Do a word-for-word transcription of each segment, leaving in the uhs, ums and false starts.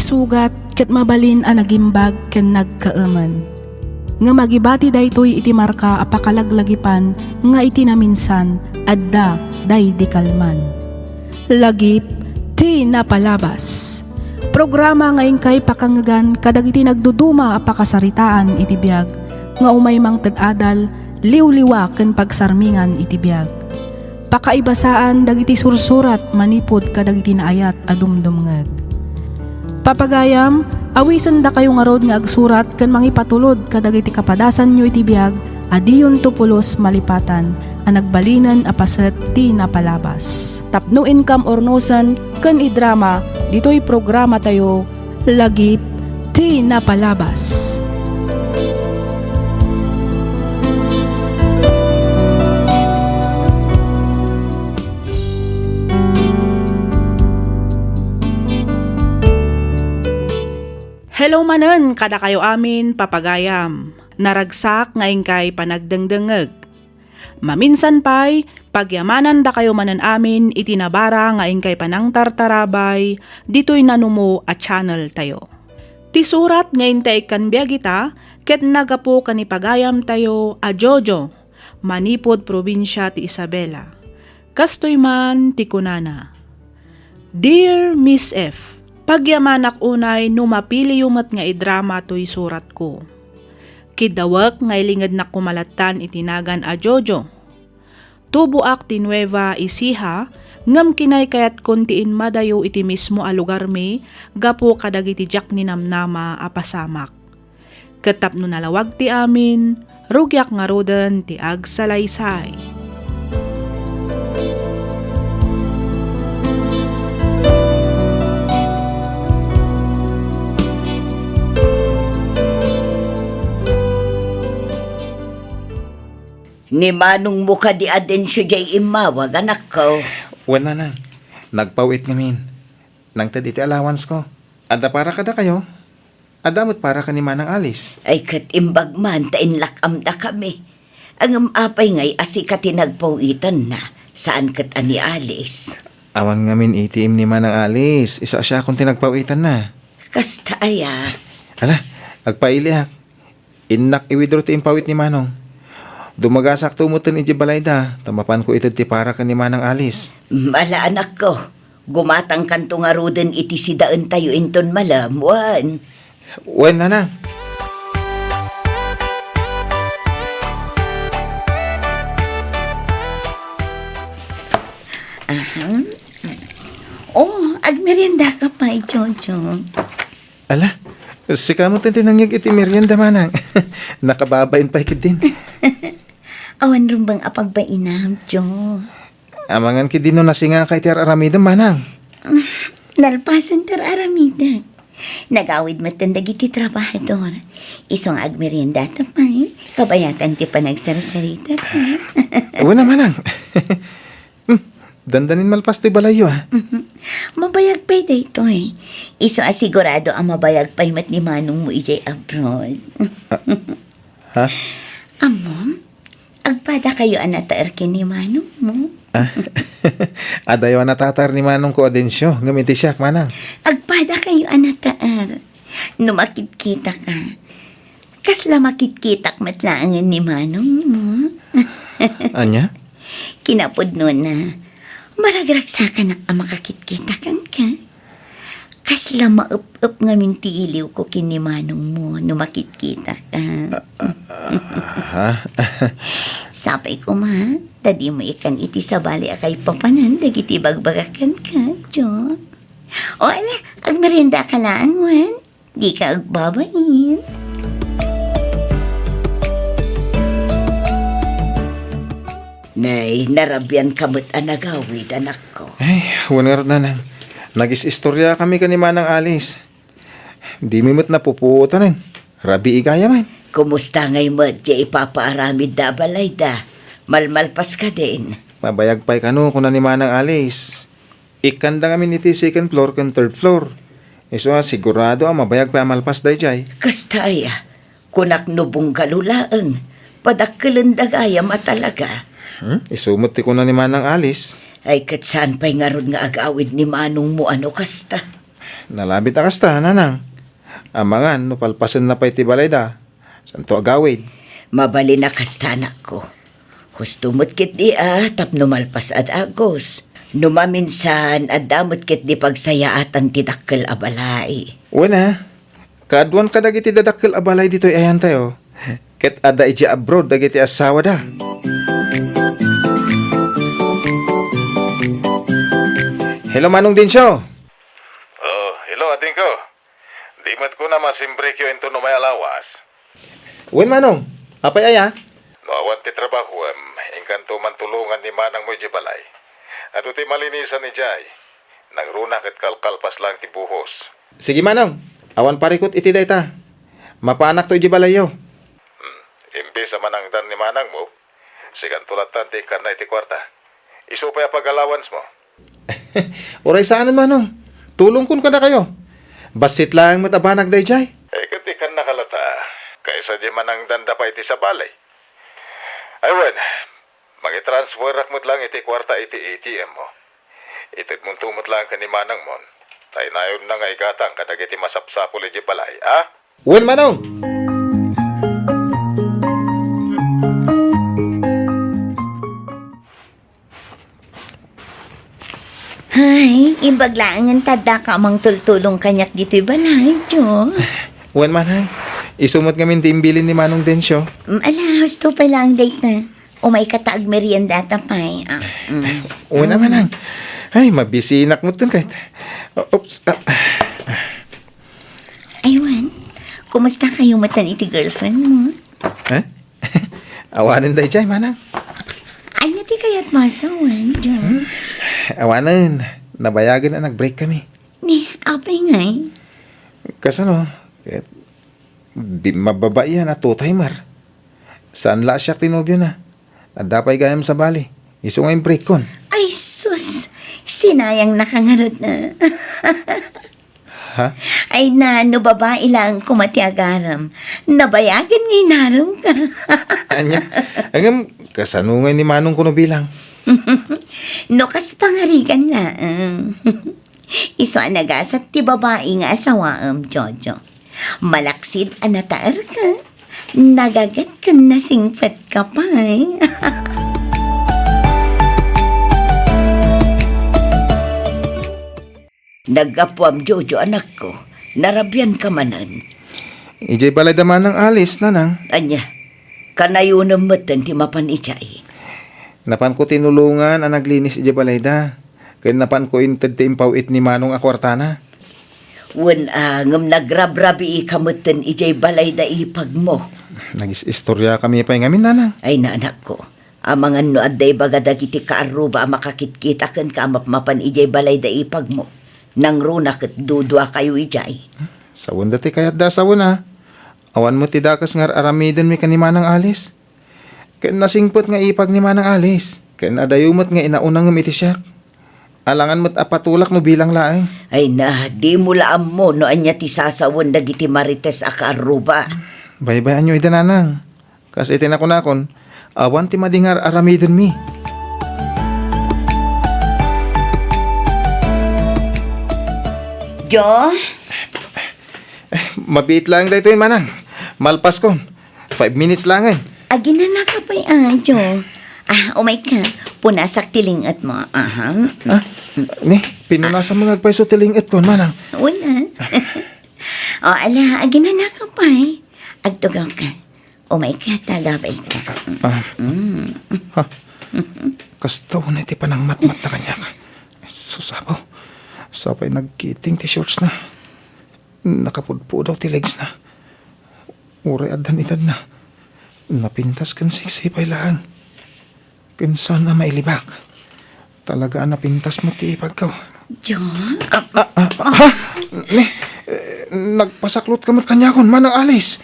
Sugat ket mabalin a nagimbag ken nagkaemen. Ngem agibati daytoy iti marka a pakalaglagipan nga iti naminsan adda daydi kalman. Lagip ti napalabas. Programa nga inkay pakangngegan kadagiti nagduduma a pakasaritaan iti biag nga umay mangted adal, liwliwa ken pagsarmingan iti biag. Pakaibasaan dagiti sursurat manipud kadagiti naayat a dumdumngeg. Papagayam, awisendakayo ngarud nga agsurat ken mangipatulod kadagiti kapadasanyo iti biag a diyonto pulos malipatan a nagbalinen a paset ti napalabas. Tapno inkam urnosen ken idrama ditoy programatayo, Lagip ti Napalabas. Hello manen kadakayo amin, papagayam. Naragsak nga inkay panagdengdengngeg. Maminsan pay, pagyamanandakayo manen amin iti nabara nga inkay panangtartarabay ditoy nanumo a channel tayo. Ti surat nga inta ikkan biag ita ket nagapu ken ni pagayam tayo a Jojo, manipud probinsia ti Isabela. Kastoy man ti kunana, Dear Miss F, pagyamanak unay no mapiliyo met nga idrama toy suratko. Kiddawek nga ilingednak koma lattan iti nagan a Jojo. Tuboak ti Nueva Ecija, ngem kinaykayatkon ti inmadayo iti mismo a lugarmi gapu kadagiti diak ninamnama a pasamak. Ket tapno nalawag ti amin, rugiak ngaruden ti agsalaysay. Ni manongmo kadi a Dencio diay immawag, anakko? Wen, nanang. Nagpaw-it ngamin. Nangted iti allowance ko. Adda para kadakayo? Adda met para ken ni Manang Alice? Ay, ket imbag man ta inlak-amdakami. Ngem apay ngay a sika ti nagpaw-itanna, saan ket a ni Alice? Awan ngamin A T M ni Manang Alice, isu a siakon ti nagpaw-itanna. Kasta aya? Ala, agpailiak. Innak i-withdraw ti impaw-it ni Manong. Dumagasakto metten idiay balayda, ta mapanko ited ti para ken ni Manang Alice. Ala, anakko, gumatangkanto ngaruden iti sidaentayo inton malem, wen? Wen, nanang. Aha. Oh, agmeriendaka pay, Jojo. Ala, sika met ti nangyeg iti merienda, manang. Nakababain pay ketdin. Awan rumbeng a pagbainam, Jo. Amangan ketdin no nasingaka iti ar-aramidem, manang. Nalpasen ti ar-aramidek. Nagawid metten dagiti trabahador. Isu nga agmeriendata pay, kabayatan ti panagsarsarita pay. Wen a, manang. Hmm, dandanin malpas ti balayyo, a. Mhm. Mabayag pay daytoy. Isu a sigurado a mabayag pay met ni manongmo idiay abroad. Ah, ha? Ammom, agpadakayo a nataer ken ni manongmo. Ah, adayo a natataer ni manongko a Dencio, ngem iti siak, manang. Agpadakayo a nataer. No makitkitaka, kasla makitkitak met laengen ni manongmo. Ania? Kinapudnona, maragragsakanak a makakitkita kenka. Kasla maep-ep ngamin ti iliwko ken ni manongmo no makitkitaka. Ah, ah, ha? Sapay koma, ta dimo ikkan iti sabali a kaipapanan dagiti ibagbaga kenka, Jo. O, ala, agmeriendaka laeng, wen? Dika agbabain. Nay, narabianka met a nagawid, anakko. Ay, wen ngarud, nanang. Nagis-istoriakami ken ni Manang Alice. Dimi met napupuotanen. Rabii gayam. Kumusta ngay met diay ipapaaramidda a balayda? Malmalpas kadin? Mabayag pay kano, kuna ni Manang Alice. Ikkanda ngamin iti second floor ken third floor. Isu a sigurado a mabayag pay a malpas daydiay. Kasta aya, kunak no bungalow laeng, padakkelenda gayam a talaga. Hmm? Isu met ti kuna ni Manang Alice. Ay, ket saan pay ngarud nga agawid ni manongmo a no kasta? Nalabit a kasta, nanang. Amangan no palpasenna pay ti balayda, santo agawid. Mabalin a kasta, anakko. Husto met ketdi a tapno malpas a dagus. No maminsan, adda met ketdi pagsayaatan ti dakkel a balay. Wen a, kaaduan kadagiti dadakkel a balay ditoy ayantayo. Ket adda idiay abroad dagiti asawada. Hello, Manong Densyo. Oh, hello, adingko. Di met kuna masimbrekyo inton umay a lawas. Wen, Manong. Apay aya? No awan ti trabahoem, inkanto man tulongan ni manangmo idiay balay. Adu ti malinisan idiay. Nangruna ket kalkalpas laeng ti buhos. Sige, Manong. Awan parikut iti dayta. Mapaanakto idiay balayyo. Hmm. Imbes a manangdan ni manangmo, sikanto lattan ti ikkanna iti kuarta. Isu pay a pag-allowance mo. Uray saanen, Manong. Tulongkon kadakayo. Bassit laeng met a banag daydiay. Eh, ket ikannaka latta, kaysa di manangdanda pay iti sabali. Ay wen, mangitransferak met laeng iti kuarta iti A T M mo. Itedmonto met laeng ken ni manangmon. Taynayonna nga igatang kadagiti masapsapul idiay balay, a? Wen, Manong! Ay, imbag laengen ta addaka a mangtultulong kaniak ditoy balay, Jo. Wen, Manang. Isu met ngamin ti imbilin ni Manong Densyo. Mm, ala, husto pay laeng dayta. Umayka ta agmeriendata pay. Ah, mm. Wen a, Manang. Ay, mabisinak metten ket. Oops. Ah. Ay, wen. Kumusta kayo metten iti girlfriend mo? Eh? Awanen daydiay, Manang. Ania ti kayat masawen, Jo? Hmm? Awanen. Nabayagen a nag-break kami. Ni, apay ngay? Kasano? Ket di mababaian a two-timer. Saan la a siak ti nobiona. Adda pay gayam sabali. Isu nga imbreakkon. Ay, sus! Sinayang na ka ngarud, ah. Ha? Ay na, no babai laeng koma ti agaram. Nabayagen nga inaram ka. Ania? Ngem, kasano nga ni Manong kuno bilang? No kas pangarigan laeng. Isu a nagasat ti babai nga asawaem, Jojo. Malaksid a nataerka, nagaget ken nasingpetka pay. Naggapuam, Jojo, anakko. Narabianka manen. Idiay balay da manang Alice, nanang. Ania, kanayonem metten ti mapan idiay? Napanko tinulongan a naglinis idiay balayda. Ken napanko inted ti impaw-it ni Manong a kuartana. Wen a, ngem nagrabrabiika metten idiay balay da ipagmo. Nagis-istoriakami pay ngamin, nanang. Ay, anakko. Amangan no adda ibaga dagiti kaarruba a makakitkita kenka a mapmapan idiay balay da ipagmo. Nangruna ket duduakayo idiay. Sawenda ti kayatda a sawena. Awan met ti dakes nga ar-aramidenmi ken ni Manang Alice. Ken nasingpet nga ipag ni Manang Alice, ken adayo met nga inauna ngem iti siak. Alangan met a patulak no bilang laeng. Ay na, dimo la ammo no ania ti sasawen dagiti marites a kaarruba. Baybay-anyo ida, nanang. Kas iti nakunakon, awan ti madi nga ar-aramidenmi. Jo? Eh, mabiit laeng daytoy, manang. Malpaskon. Five minutes laeng. Aginanaka pay, a, Jo. Ah, umayka. Punasak ti linget mo. Aha. Ah, ni, pinunasam nga agpayso ti linget ko, manang. Wala. O, ala, aginanaka pay. Agtugaw ka. Umayka, tagabayka. Ah. Mm. Ha. Kasta unay ti panangmatmat na kaniak. Sus, Apo. Sapay nagkiting ti shorts na. Nakapudpudaw ti legs na. Uray addan edad na. Napintas ken sexy pay laeng. Ken saan a mailibak. Talaga a napintas met ti ipagko. John? Ah, ah, ha? Ni, eh, nagpasaklot ka met kaniakon, Manang Alice.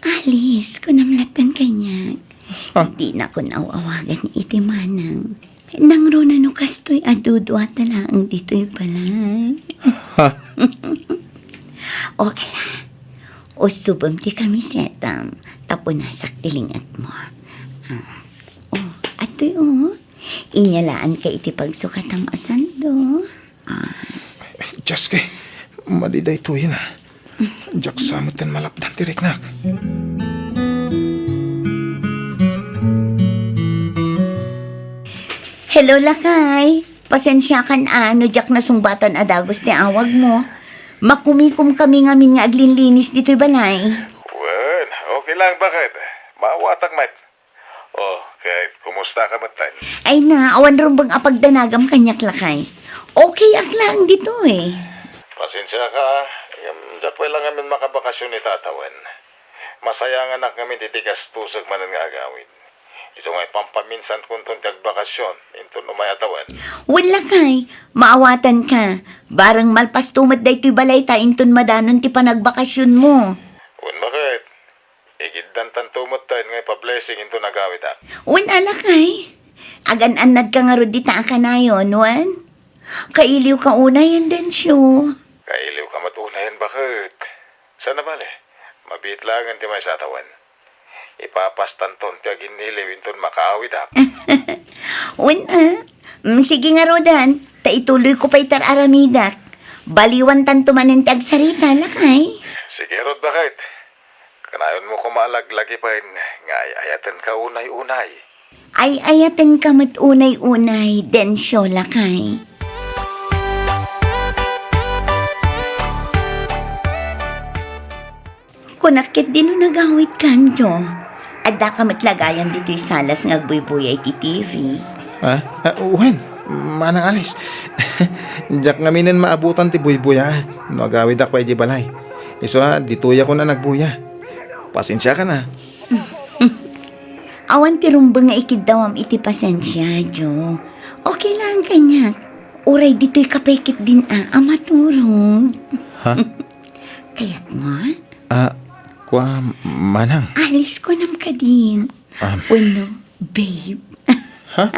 Alice, kunam latta kaniak. Ah. Dinakon aw-awagan iti manang. Nangruna no kastoy a duduata laeng ditoy balay. Ha? O, ala. Usubem ti kamisetam, ta punasak ti linget mo. Ah. O, atoy, o. Inyalaanka iti pagsukatam a sando. Ah. Dios, ke, madi daytoyen a. Diak sa metten malapdan ti riknak. Hello, lakay. Pasensiakan a no diak nasungbatan a dagus ti awagmo. Makumikomkami ngamin nga aglinlinis ditoy balay. Wen, okay lang, baket? Maawatak met. Oh, ket kumusta ka met, Tay? Ay na, awan rumbeng a pagdanagam kaniak, lakay. Okay ak laeng ditoy. Pasensiaka, ngem diak pay la ngamin makabakasyon ita a tawen. Masayanganak ngamin iti gastosek manen nga agawid. Isu nga ipampaminsankonton ti agbakasyon inton umay a tawen. Wen, lakay, maawatanka. Bareng malpasto met daytoy balayta inton madanon ti panagbakasyonmo. Wen, baket? Igiddantanto met tayo nga ipa-blessing inton agawidak. Wen a, lakay. Agan-annadka ngarud dita a kanayon, wen? Kailiwka unayen, Dencio. Kailiwka met unayen, baket? Saan a bale, mabiit laengen ti maysa a tawen. Ipapastanton ti aginniliw inton makaawidak. Wen a. Mm, sige ngaruden, ta ituloyko pay ti ar-aramidak. Baliwantanto manen ti agsarita, lakay. Sige ngarud, baket. Kanayonmo koma a laglagipen nga ay-ayatenka unay-unay. Ay-ayatenka met unay-unay, Dencio, lakay. Kunak ketdi no nagawidkan, Jo. Addaka met la gayam ditoy salas nga agbuybuya iti T V. Ah, ah, wen, Manang Alice. Diak ngaminen maabutan ti buybuyaak no agawidak pay idiay balay. Isu a, ditoyakon a nagbuya. Pasensiakan a. Awan ti rumbeng nga ikiddawam iti pasensia, Jo. Okay lang kaniak. Uray ditoyka pay ketdin a, a maturog. Ha? Kayatmo? Ah, kua, manang. Alice, kunam kadin. Um. Wenno, babe. Ha?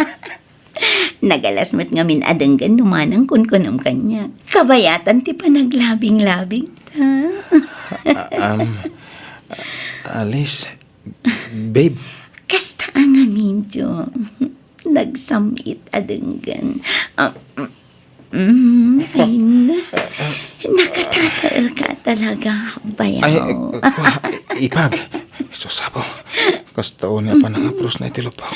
Nagalas met ngamin a denggen no manang kunkunam kaniak. Kabayatan ti panaglabing-labing ta. Ah, um, Alice, babe. Kasta a ngamin, Jo. Nagsam-it a denggen. Ah, mm, ay na. Nakatataerka talaga, bayaw. Ay, eh, kua, ipag. Sus, Apo. Kasta unay a panangapros na iti lupok.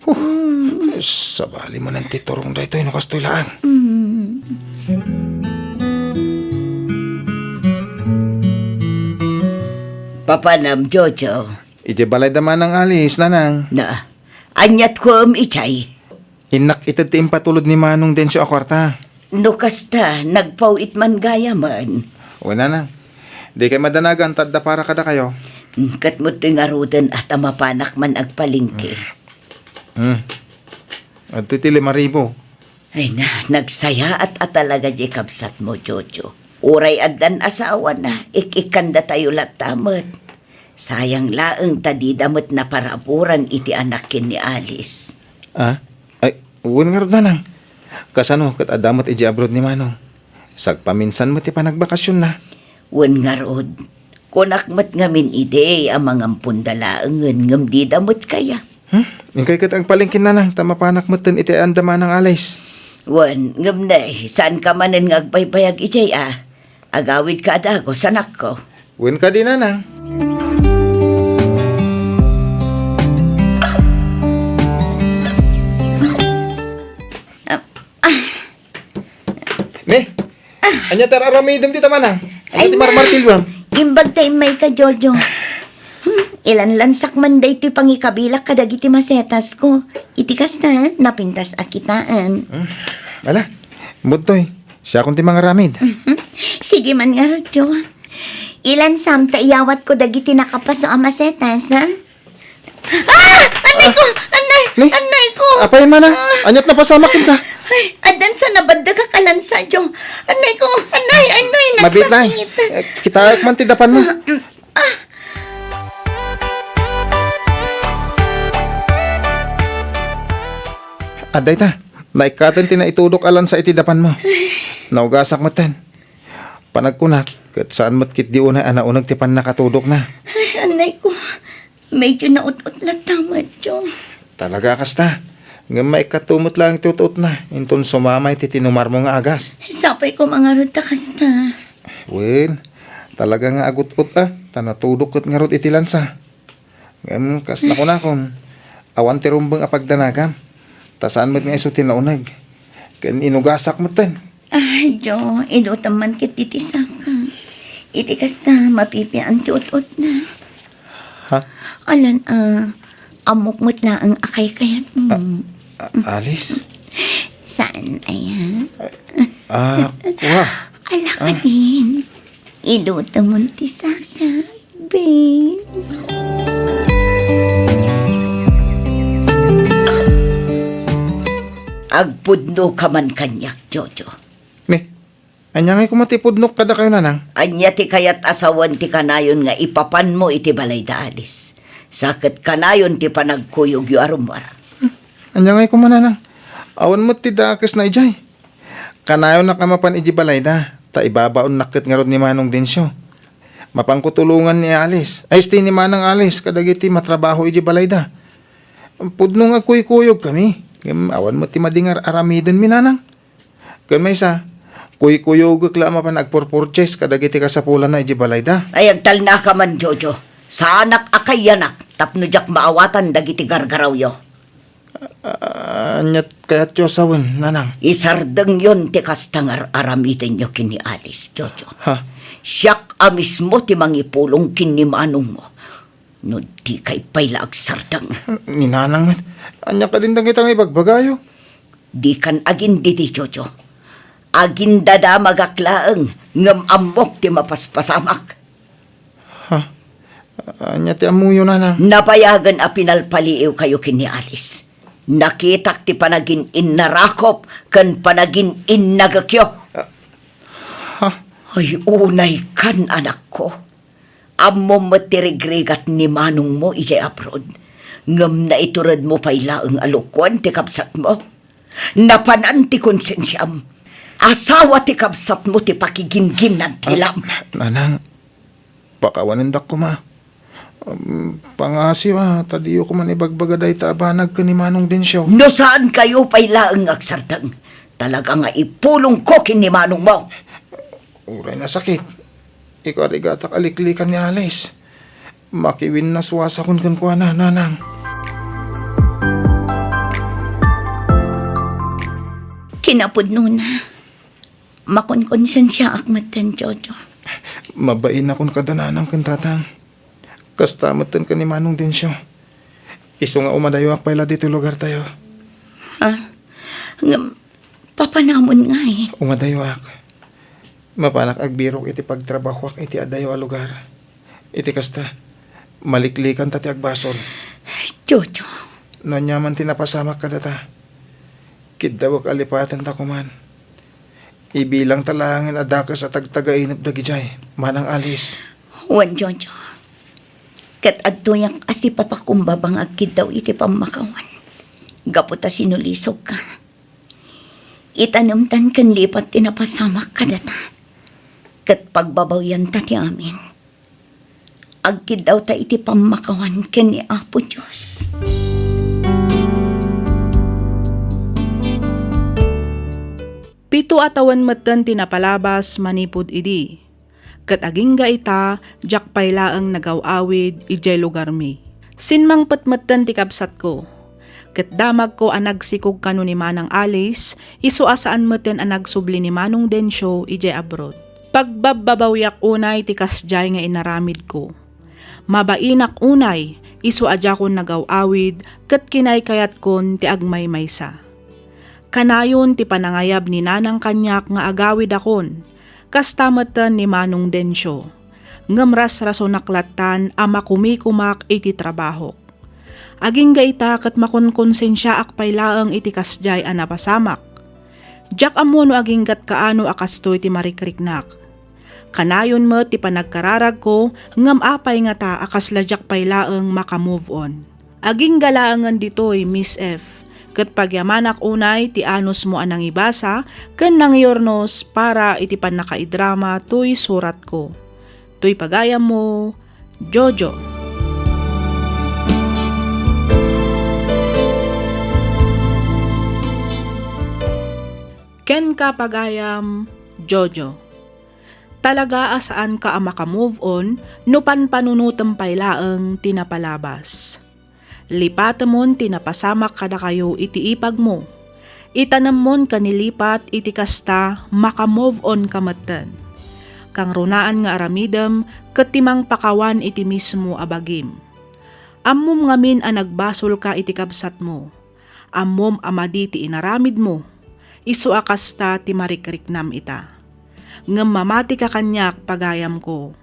Huh. Sabali manen ti turong daytoy no kastoy laeng. Mm. Papanam, Jojo? Idiay balay da manang Alice, nanang. Na, aniat ko em idiay? Innak ited ti impatulod ni Manong Dencio a kuarta. No kasta, nagpaw-it man gayamen. Wen, nanang. Dikay madanagan ta adda para kadakayo. Hmm, ket met ti ngaruden a ta mapanak man agpalengke. Hmm. Adtoy ti lima ribu. Ay na, nagsayaat a talaga diay kabsatmo, Jojo. Uray addan asawana, ik-ikkandatayo latta met. Sayang laeng ta dida met naparaburan iti anak ken ni Alice. Ah? Ay, wen ngarud, nanang. Kasano ket adda met idiay abroad ni Manong? Sagpaminsan met ti panagbakasyonna. Wen ngarud, kunak met ngamin idi a mangamponda laengen ngem dida met kaya. Hmm? Inkay ket agpalengken, nanang, ta mapanak metten iti ayan da manang Alice. Wen, ngem ne, saanka manen nga agbaybayag idiay a? Agawidka a dagus, anakko. Wen kadi, nanang. Ah, ah. Ne? Ania ti ar-aramidem dita, manang? Ania ti marmartilyoam? Imbag ta immayka, Jojo. Hmm, ilanlansak man daytoy pangikabilak kadagiti masetasko. Iti kasta, napintas a kitaen. Hmm. Ala, budtoy. Siakon ti mangaramid. Mhm. Sige man ngarud, Jo. Ilansam ta iyawatko dagiti nakapaso a masetas, ha? Ah! Annay ko! Annay! Ni? Annay ko! Apay, manang? Ah. Aniat napasamak kenka? Ay, addan sa nabaddek a kalansa, Jo. Annay ko! Annay! Annay! Mabiit lang. Nagsakit. Eh, kitaek man ti dapanmo. Ah, mm, ah. Adda ita. Naikkaten ti naitudok a lansa iti dapanmo. Naugasak metten. Panagkunak, ket saan met ketdi unay a nauneg ti pannakatudokna. Ay, annay ko. Medyo naut-ut latta met, Jo. Talaga a kasta. Ngem maikkato met laeng ti ut-utna, inton sumama iti tinumarmo nga agas. Sapay koma ngarud ta kasta. Wen, talaga nga agut-ut a, ta natudok ket ngarud iti lansa. Ngem kas nakunakon, awan ti rumbeng a pagdanagam, ta saan met nga isu ti nauneg. Ken inugasak metten. Ay, Jo, ilutem man ket ti tisaka. Iti kasta, mapipian ti ut-utna. Ha? Alan, ah, ammok met laeng a kaykayatmo. Ah, ah, Alice? Saan aya? Ah, kua. Ala ka din. Ilutem man ti saka, babe. Agpudno ka man kaniak, Jojo. Ni, ania ngay koma ti pudnok kadakayo, nanang? Ania ti kayat a sawen ti kanayon nga ipapanmo iti balay da Alice? Sa ket kanayon ti panagkuyogyo a rummuar. Ania ngay koma, nanang? Awan met ti dakesna idiay. Kanayonnak a mapan idiay balayda, ta ibabaonnak ket ngarud ni Manong Dencio. Mapanko tulongan ni Alice, ay, isti ni Manang Alice kadagiti matrabaho idiay balayda. Pudno nga agkuykuyogkami, ngem awan met ti madi nga ar-aramidenmi, nanang. Ken maysa, kuykuyogek la a mapan agpurpurchase kadagiti kasapulanna idiay balayda. Ay, agtalnaka man, Jojo. Saanak a kayanak tapno diak maawatan dagiti gargarawyo. Ah, aniat kayatyo a sawen, nanang? Isardengyon ti kasta nga ar-aramidenyo ken ni Alice, Jojo. Ha? Siak a mismo ti mangipulong ken ni manongmo. No dikay pay la agsardeng. Ni nanang met, ania kadin dagita nga ibagbagayo? Dikan agindidi, Jojo. Agindadamagak laeng, ngem ammok ti mapaspasamak. Ha? Ania ti ammoyo, nanang? Nabayagen a pinalpaliiwkayo ken ni Alice. Nakitak ti panagin-innarakop ken panagin-innagekyo. Ah. Ha? Ay, unaykan, anakko. Ammom met ti rigrigat ni manongmo idiay abroad. Ngem naituredmo pay laeng a lokoen ti kabsatmo. Napanan ti konsensiam. Asawa ti kabsatmo ti pakigingginantilam. Ah, nanang, pakawanendak koma. Um, pangasiw a, ta diyo koma ibagbaga dayta a banag ken ni Manong Dencio. No saankayo pay laeng nga agsardeng, talaga nga ipulongko ken ni manongmo. Uray nasakit, ikarigatak a liklikan ni Alice. Makiwinnaswasakon kenkuana, nanang. Kinapudnona, makonkonsensiaak metten, Jojo. Mabainakon kada nanang ken tatang. Kasta metten ken ni Manong Dencio. Isu nga umadayuak pay la ditoy lugartayo. Ha? Ngem, papanamon ngay? Umadayuak. Mapanak agbirok iti pagtrabahoak iti adayo a lugar. Iti kasta, maliklikanta ti agbasol. Jojo. No aniaman ti napasamak kadata, kiddawek a lipatenta koman. Ibilangta laengen a dakes a tagtagainep dagidiay, Manang Alice. Wen, Jojo. Ket adtoyak a sipapakumbaba nga agkiddaw iti pammakawan. Gapu ta sinulisogka. Itanemtan ken lipat ti napasamak kadata. Ket pagbabawianta ti amin. Agkiddawta iti pammakawan ken ni Apo Dios. Pito a tawen metten ti napalabas manipud idi. Ket agingga ita, diak pay laeng nagaw-awid idiay lugarmi. Simmangpet metten ti kabsatko. Ket damagko a nagsikog kano ni Manang Alice, isu a saan metten a nagsubli ni Manong Dencio idiay abroad. Pagbabbabawiak unay ti kasdiay nga inaramidko. Mabainak unay, isu a diakon nagaw-awid ket kinaykayatkon ti agmaymaysa. Kanayon ti panangayab ni Nanang kaniak nga agawidakon, kasta metten ni Manong Dencio. Ngem rasrasonak lattan a makumikumak iti trabahok. Agingga ita ket makonkonsensiaak pay laeng iti kasdiay a napasamak. Diak ammo no aginggat kaano a kastoy ti marikriknak. Kanayon met ti panagkararagko, ngem apay ngata a kasla diak pay laeng maka-move on. Agingga laengen ditoy, Miss F, ket pagyamanak unay ti anusmo a nangibasa ken nangiurnos para iti pannakaidrama toy suratko. Toy pagayammo, Jojo. Kenka, pagayam Jojo. Talaga a saanka a maka-move on no panpanunotem pay laeng ti napalabas. Lipatemon ti napasamak kadakayo iti ipagmo. Itanemmon ken ilipat iti kasta, maka-move on ka metten. Kangrunaan nga aramidem ket ti mangpakawan iti mismo a bagim. Ammom ngamin a nagbasolka iti kabsatmo. Ammom a madi ti inaramidmo. Isu a kasta ti marikriknam ita. Ngem mamatika kaniak, pagayamko.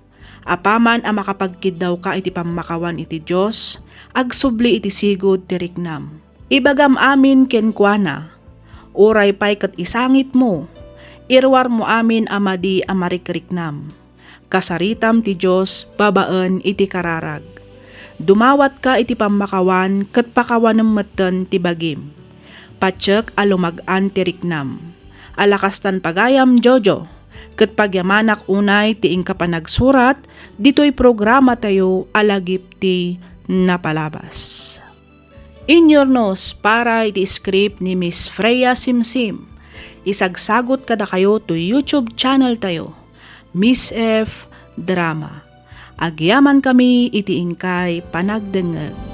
Apaman a makapagkiddawka iti pammakawan iti Dios, agsubli iti sigud ti riknam. Ibagam amin kenkuana. Uray pay ket isangitmo, iruarmo amin a madi a marikriknam. Kasaritam ti Dios babaen iti kararag. Dumawatka iti pammakawan ket pakawanem metten ti bagim. Patiek a lumag-an ti riknam. Alakastan, pagayam Jojo, ket pagyamanak unay ti inka panagsurat ditoy programatayo a Lagip ti Napalabas. Inyurnos para iti script ni Miss Freya Simsim. Isagsagot kadakayo to YouTube channel tayo, Miss F Drama. Agyaman kami iti inkay panagdengngeg.